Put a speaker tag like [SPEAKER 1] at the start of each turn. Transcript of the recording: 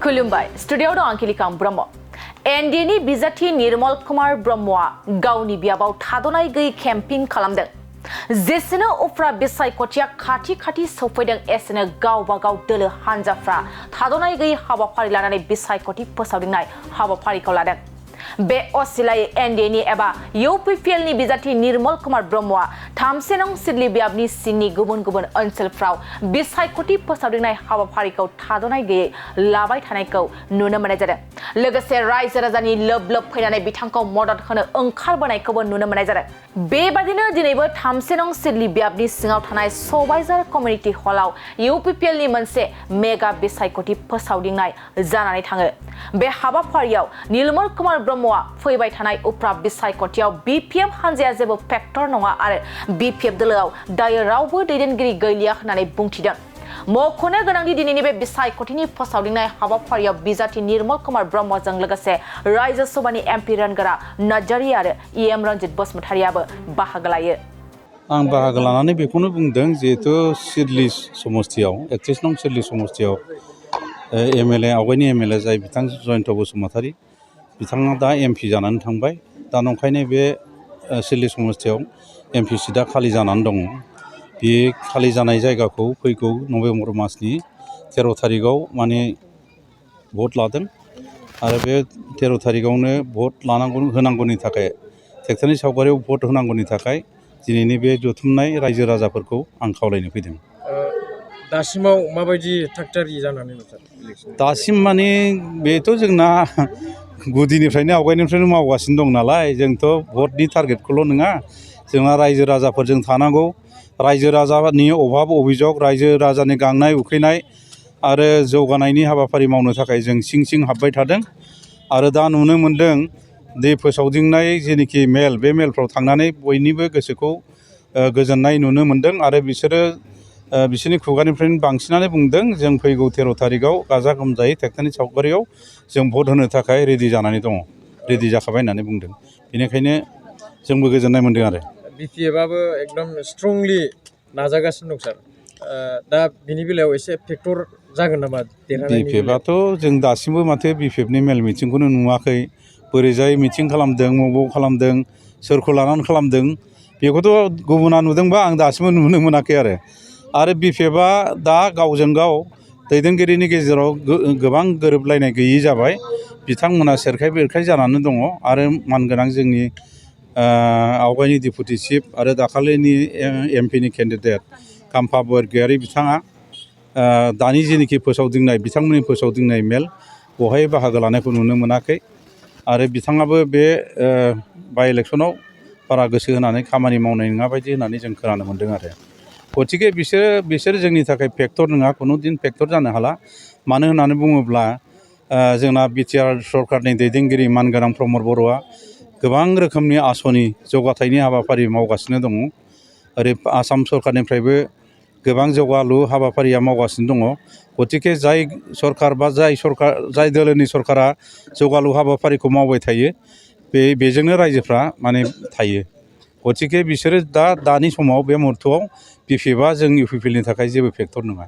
[SPEAKER 1] खुलुमबाय स्टुडियोआव दं आंखिलिका ब्रह्म NDA नि बिजाथि निर्मल कुमार ब्रह्मआ गावनि बियाबाव थाद'नाय गैयै केम्पिं खालामदों जेसेनो उफ्रा बिसायख'थिया खाथि सौफैदों एसेनो गावबा गाव दोलो हानजाफ्रा थाद'नाय गैयै हाबाफारि लानानै बिसायख'थि फोसावदिंनाय हाबाफारिखौ लादों बे असिलायै NDA नि एबा UPPL नि बिजाथि निर्मल कुमार ब्रह्मआ 3 नं सिदलि बियाबनि सिंनि गुबुन ओनसोलफ्राव बिसायख'थि फोसावदिंनाय हाबाफारिखौ थाद'नाय गैयै लाबाय थानायखौ नुनो मोननाय जादों लोगोसे रायजो राजानि लोब फैनानै बिथांखौ मदद होनो ओंखारबोनायखौबो नुनो मोननाय जादों बेबादिनो दिनैबो 3 नं सिदलि बियाबनि सिङाव थानाय सबायजार कमिउनिटि हलाव UPPL नि मोनसे मेगा बिसायख'थि फोसावदिंनाय जानानै थाङो बे हाबाफारियाव निर्मल कुमार ब्रह्मआ फैबाय थानाय उफ्रा बिसायख'थियाव BPF हानजाया जेबो फेक्टर नङा आरो BPF दोलोआव दायो रावबो दैदेनगिरि गैलिया होननानै बुंथिदों मख'नो गोनांदि दिनैनि बे बिसायख'थिनि फोसावदिंनाय हाबाफारियाव बिजाथि निर्मल कुमार ब्रह्मजों लोगोसे रायजो सभानि MP रनगोरा नार्जारी आरो EM रन्जित बसुमतारियाबो बाहागो लायो
[SPEAKER 2] आं बाहागो लानानै बेखौनो बुंदों जिहेतु सिदलि समस्तियाव 31 नं सिदलि समस्तियाव MLA आवगायनि MLA जाय बिथां जयन्त बसुमतारी बिथाङा दा MP जानानै थांबाय दा नंखायनो बे सिदलि समस्तियाव MP सिटआ खालि जानानै दङ बे खालि जानाय जायगाखौ फैगौ नभेम्बर मासनि 13 तारिखआव माने भट लादों आरो बे 13 तारिखआवनो भट होनांगौनि थाखाय ट्रेक्टरनि सावगारियाव भट होनांगौनि थाखाय दिनैनि बे जथुमनाय रायजो राजाफोरखौ आं खावलायनो फैदों
[SPEAKER 3] दासिमाव माबायदि थागथियारि जानानै दं
[SPEAKER 2] दासिम माने बेथ' जोंना गुदिनिफ्रायनो आवगायनिफ्रायनो मावगासिनो दं नालाय जोंथ' भटनि टारगेटखौल' नङा जोंहा रायजो राजाफोरजों थानांगौ रायजो राजानि अभाब अभियोग रायजो राजानि गांनाय उखैनाय आरो जौगानायनि हाबाफारि मावनो थाखाय जों सिं हाबबाय थादों आरो दा नुनो मोनदों दै फोसावदिंनाय जेनोखि मेल बे मेलफ्राव थांनानै बयनिबो गोसोखौ गोजोननाय नुनो मोनदों आरो बिसोरनि खुगानिफ्रायनो बांसिनानो बुंदों जों फैगौ 13 तारिखआव गाजा गोमजायै ट्रेक्टरनि सावगारियाव जों भट होनो थाखाय रेडि जानानै दङ रेडि जाखाबाय होननानै बुंदों बेनिखायनो जोंबो गोजोननाय मोनदों आरो
[SPEAKER 3] BPFआबो एकदम स्ट्रंलि नाजागासिनो दं सार दा बिनि बेलायाव एसे फेक्टर जागोन नामा
[SPEAKER 2] BPFआथ' जों दासिमबो माथो BPFनि मेल मिटिंखौनो नुवाखै बोरैजाय मिटिं खालामदों मबाव खालामदों सोरखौ लानानै खालामदों बेखौथ' गुबुना नुदोंबा आं दासिमबो नुनो मोनाखै आरो BPFआ दा गावजों गाव दैदेनगिरिनि गेजेराव गोबां गोरोबलायनाय गैयि जाबाय बिथांमोना सेरखाय बेरखाय जानानै दङ आरो मानगोनां जोंनि आवगायनि डेपुटि चिफ आरो दाखालिनि MP नि केन्डिडेट काम्फा बरगयारी बिथाङा दानि जेनोखि फोसावदिंनाय बिथांमोननि फोसावदिंनाय मेल बहाय बाहागो लानायखौ नुनो मोनाखै आरो बिथाङाबो बे बाइ इलेक्सनाव बारा गोसो होनानै खामानि मावनाय नङा बायदि होननानै जों खोनानो मोन्दों आरो गतिके बिसोर जोंनि थाखाय फेक्टर नङा खुनु दिन फेक्टर जानो हाला मानो होननानै बुङोब्ला जोंना BTR सरकारनि दैदेनगिरि मानगोनां प्रमद बर'आ गोबां रोखोमनि आसनि जौगाथायनि हाबाफारि मावगासिनो दङ ओरै आसाम सरकारनिफ्रायबो गोबां जौगालु हाबाफारिया मावगासिनो दङ गतिके जाय सरकार बा जाय दोलोनि सरकारा जौगालु हाबाफारिखौ मावबाय थायो बेजोंनो रायजोफ्रा माने थायो गतिके बिसोरो दानि समाव बे मुहूर्तआव BPFआ जों UPPL नि थाखाय जेबो फेक्टर नङा